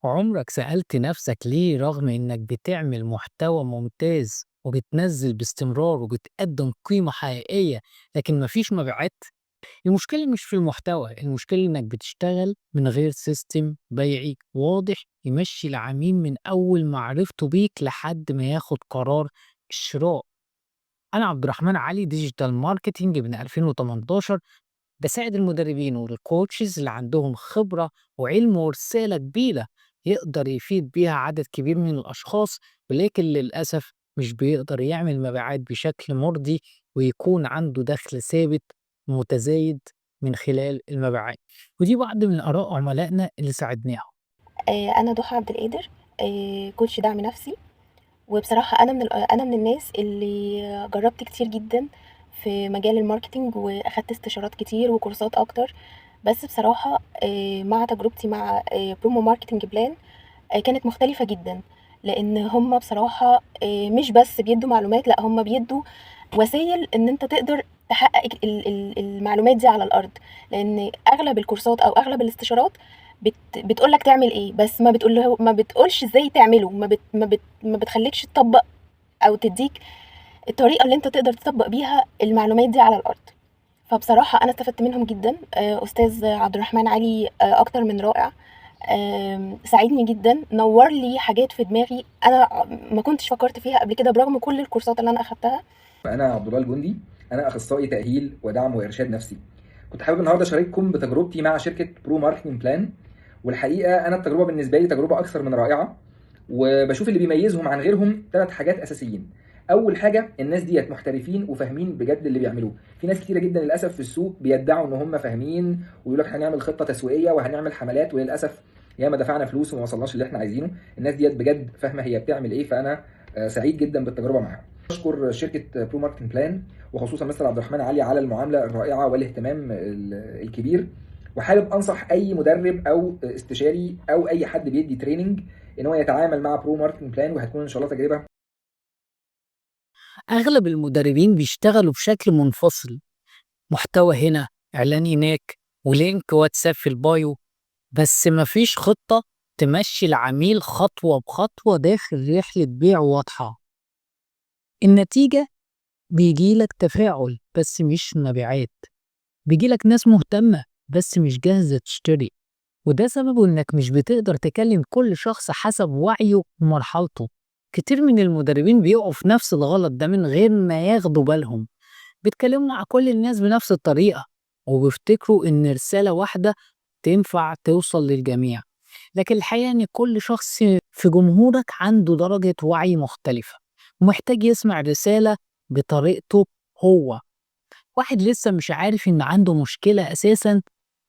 عمرك سألت نفسك ليه رغم إنك بتعمل محتوى ممتاز وبتنزل باستمرار وبتقدم قيمة حقيقية لكن مفيش مبيعات؟ المشكلة مش في المحتوى، المشكلة إنك بتشتغل من غير system بيعي واضح يمشي العميل من أول معرفته بيك لحد ما ياخد قرار الشراء. أنا عبد الرحمن علي، digital marketing من 2018، بساعد المدربين وال coaches اللي عندهم خبرة وعلم ورسالة كبيرة يقدر يفيد بيها عدد كبير من الأشخاص، ولكن للأسف مش بيقدر يعمل مبيعات بشكل مرضي ويكون عنده دخل ثابت متزايد من خلال المبيعات. ودي بعض من آراء عملائنا اللي ساعدناهم. أنا ضحى عبد القادر، coach دعم نفسي. وبصراحة أنا من الناس اللي جربت كتير جدا في مجال ال marketing، وأخدت استشارات كتير وكورسات أكتر، بس بصراحة مع تجربتي مع Promo Marketing Plan كانت مختلفة جدا، لأن هم بصراحة مش بس بيدوا معلومات، لا هم بيدوا وسائل إن أنت تقدر تحقق المعلومات دي على الأرض. لأن أغلب الكورسات أو أغلب الاستشارات بتقولك تعمل إيه، بس ما بتقولش إزاي تعمله، ما بتخليكش تطبق أو تديك الطريقة اللي أنت تقدر تطبق بيها المعلومات دي على الأرض. فبصراحة أنا استفدت منهم جدا. أستاذ عبد الرحمن علي، أكتر من رائع، ساعدني جدا، نور لي حاجات في دماغي أنا ما كنتش فكرت فيها قبل كده برغم كل الكورسات اللي أنا أخدتها. أنا عبد الله الجندي، أنا أخصائي تأهيل ودعم وإرشاد نفسي. كنت حابب النهارده أشارككم بتجربتي مع شركة Pro Marketing Plan. والحقيقة أنا التجربة بالنسبة لي تجربة أكثر من رائعة، وبشوف اللي بيميزهم عن غيرهم 3 حاجات أساسيين. أول حاجة، الناس ديت محترفين وفاهمين بجد اللي بيعملوه. في ناس كتيرة جدا للأسف في السوق بيدعوا إن هم فاهمين ويقول لك هنعمل خطة تسويقية وهنعمل حملات، وللأسف ياما دفعنا فلوس وما وصلناش اللي احنا عايزينه. الناس ديت بجد فاهمة هي بتعمل إيه، فأنا سعيد جدا بالتجربة معاهم. أشكر شركة Pro Marketing Plan وخصوصا مستر عبد الرحمن علي على المعاملة الرائعة والاهتمام الكبير. وحابب أنصح أي مدرب أو استشاري أو أي حد بيدي training إن هو يتعامل مع Pro Marketing Plan، وهتكون إن شاء الله تجربة. أغلب المدربين بيشتغلوا بشكل منفصل، محتوى هنا، إعلان هناك، و link واتساب في ال bio، بس مفيش خطة تمشي العميل خطوة بخطوة داخل رحلة بيع واضحة. النتيجة بيجيلك تفاعل بس مش مبيعات، بيجيلك ناس مهتمة بس مش جاهزة تشتري. وده سببه إنك مش بتقدر تكلم كل شخص حسب وعيه ومرحلته. كتير من المدربين بيقعوا في نفس الغلط ده من غير ما ياخدوا بالهم، بيتكلموا مع كل الناس بنفس الطريقة وبيفتكروا إن رسالة واحدة تنفع توصل للجميع، لكن الحقيقة إن كل شخص في جمهورك عنده درجة وعي مختلفة ومحتاج يسمع رسالة بطريقته هو. واحد لسه مش عارف إن عنده مشكلة أساساً،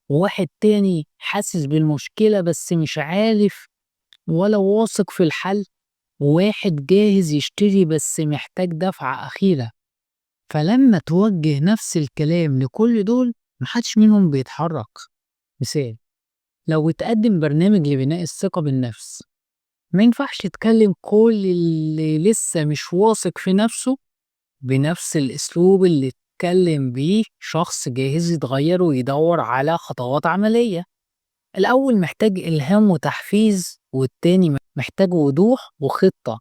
وواحد تاني حاسس بالمشكلة بس مش عارف ولا واثق في الحل، وواحد جاهز يشتري بس محتاج دفعة أخيرة. فلما توجه نفس الكلام لكل دول محدش منهم بيتحرك. مثال، لو بتقدم برنامج لبناء الثقة بالنفس، ما ينفعش تكلم كل اللي لسه مش واثق في نفسه بنفس الأسلوب اللي اتكلم بيه شخص جاهز يتغير ويدور على خطوات عملية. الأول محتاج إلهام وتحفيز، والتاني محتاج وضوح وخطة.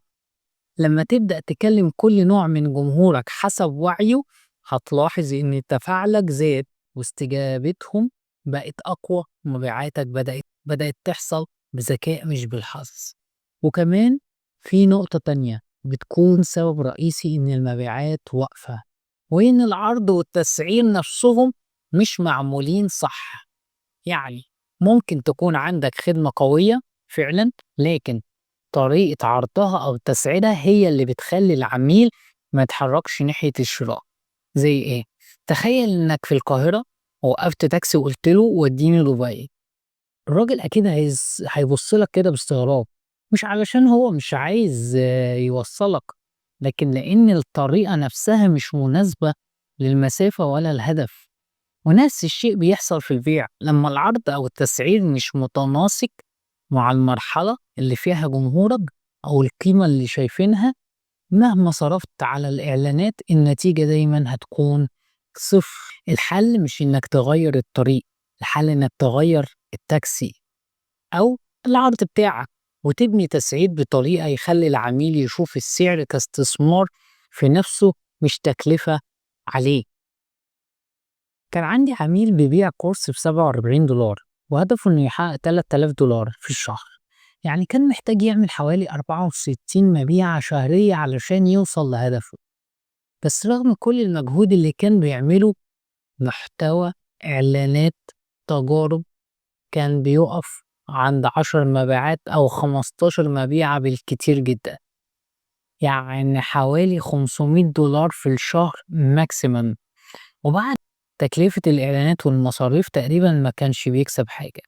لما تبدأ تكلم كل نوع من جمهورك حسب وعيه، هتلاحظ إن تفاعلك زاد واستجابتهم بقت أقوى ومبيعاتك بدأت تحصل بذكاء مش بالحظ. وكمان في نقطة تانية بتكون سبب رئيسي إن المبيعات واقفة، وإن العرض والتسعير نفسهم مش معمولين صح. يعني ممكن تكون عندك خدمة قوية فعلا، لكن طريقة عرضها أو تسعيرها هي اللي بتخلي العميل ما يتحركش ناحية الشراء. زي إيه؟ تخيل إنك في القاهرة وقفت تاكسي وقلت له وديني دبي. الراجل أكيد هيبص لك كده باستغراب، مش علشان هو مش عايز يوصلك، لكن لأن الطريقة نفسها مش مناسبة للمسافة ولا الهدف. ونفس الشيء بيحصل في البيع لما العرض أو التسعير مش متناسق مع المرحلة اللي فيها جمهورك أو القيمة اللي شايفينها. مهما صرفت على الإعلانات النتيجة دايما هتكون صفر. الحل مش إنك تغير الطريق، الحل إنك تغير التاكسي أو العرض بتاعك، وتبني تسعير بطريقة يخلي العميل يشوف السعر كاستثمار في نفسه مش تكلفة عليه. كان عندي عميل بيبيع كورس ب47 دولار، وهدفه إنه يحقق 3000 دولار في الشهر. يعني كان محتاج يعمل حوالي 64 مبيعة شهرية علشان يوصل لهدفه. بس رغم كل المجهود اللي كان بيعمله، محتوى، إعلانات، تجارب، كان بيقف عند 10 مبيعات أو 15 مبيعة بالكتير جدا، يعني حوالي 500 دولار في الشهر maximum. وبعد تكلفة الإعلانات والمصاريف تقريبا ما كانش بيكسب حاجة.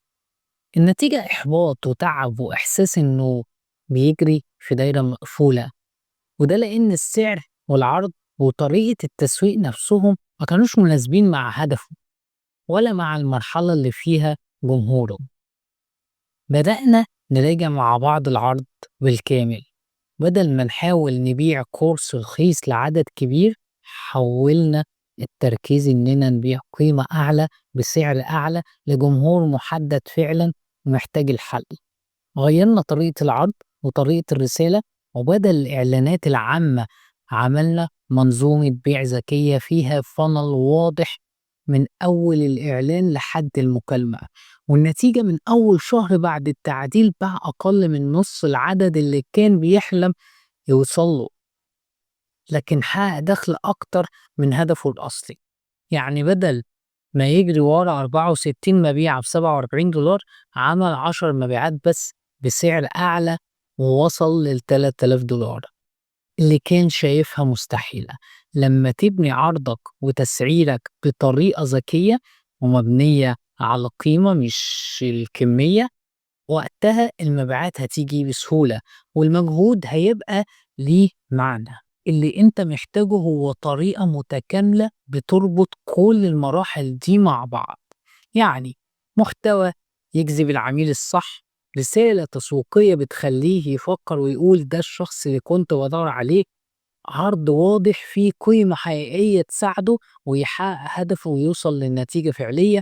النتيجة إحباط وتعب وإحساس إنه بيجري في دايرة مقفولة، وده لأن السعر والعرض وطريقة التسويق نفسهم ما كانوش مناسبين مع هدفه ولا مع المرحلة اللي فيها جمهوره. بدأنا نراجع مع بعض العرض بالكامل. بدل ما نحاول نبيع كورس رخيص لعدد كبير، حولنا التركيز إننا نبيع قيمة أعلى بسعر أعلى لجمهور محدد فعلا محتاج الحل. غيرنا طريقة العرض وطريقة الرسالة، وبدل الإعلانات العامة عملنا منظومة بيع ذكية فيها funnel واضح من أول الإعلان لحد المكالمة. والنتيجة من أول شهر بعد التعديل باع أقل من نص العدد اللي كان بيحلم يوصله، لكن حقق دخل أكتر من هدفه الأصلي. يعني بدل ما يجري ورا 64 مبيعة ب47 دولار، عمل 10 مبيعات بس بسعر أعلى ووصل لل3000 دولار اللي كان شايفها مستحيلة. لما تبني عرضك وتسعيرك بطريقة ذكية ومبنية على قيمة مش الكمية، وقتها المبيعات هتيجي بسهولة والمجهود هيبقى ليه معنى. اللي انت محتاجه هو طريقة متكاملة بتربط كل المراحل دي مع بعض، يعني محتوى يجذب العميل الصح، رسالة تسويقية بتخليه يفكر ويقول ده الشخص اللي كنت بدور عليه، عرض واضح فيه قيمة حقيقية تساعده ويحقق هدفه ويوصل للنتيجة فعلية،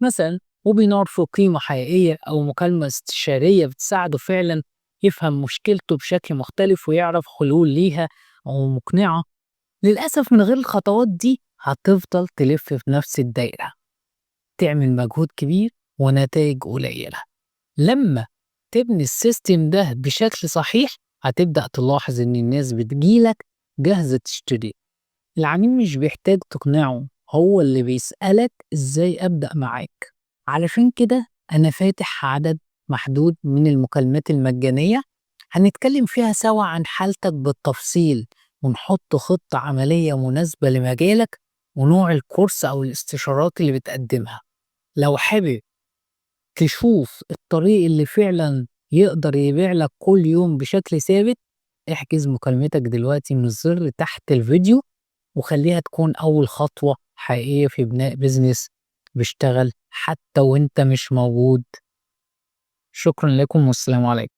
مثلا webinar في قيمة حقيقية أو مكالمة استشارية بتساعده فعلا يفهم مشكلته بشكل مختلف ويعرف حلول ليها أو مقنعة. للأسف من غير الخطوات دي هتفضل تلف في نفس الدايرة، تعمل مجهود كبير ونتائج قليلة. لما تبني ال system ده بشكل صحيح هتبدأ تلاحظ إن الناس بتجيلك جاهزة تشتري. العميل مش بيحتاج تقنعه، هو اللي بيسألك إزاي أبدأ معاك. علشان كده أنا فاتح عدد محدود من المكالمات المجانية هنتكلم فيها سوا عن حالتك بالتفصيل، ونحط خطة عملية مناسبة لمجالك ونوع الكورس أو الاستشارات اللي بتقدمها. لو حابب تشوف الطريق اللي فعلا يقدر يبيع لك كل يوم بشكل ثابت، احجز مكالمتك دلوقتي من الزر تحت الفيديو، وخليها تكون أول خطوة حقيقية في بناء business بيشتغل حتى وانت مش موجود. شكرا لكم والسلام عليكم.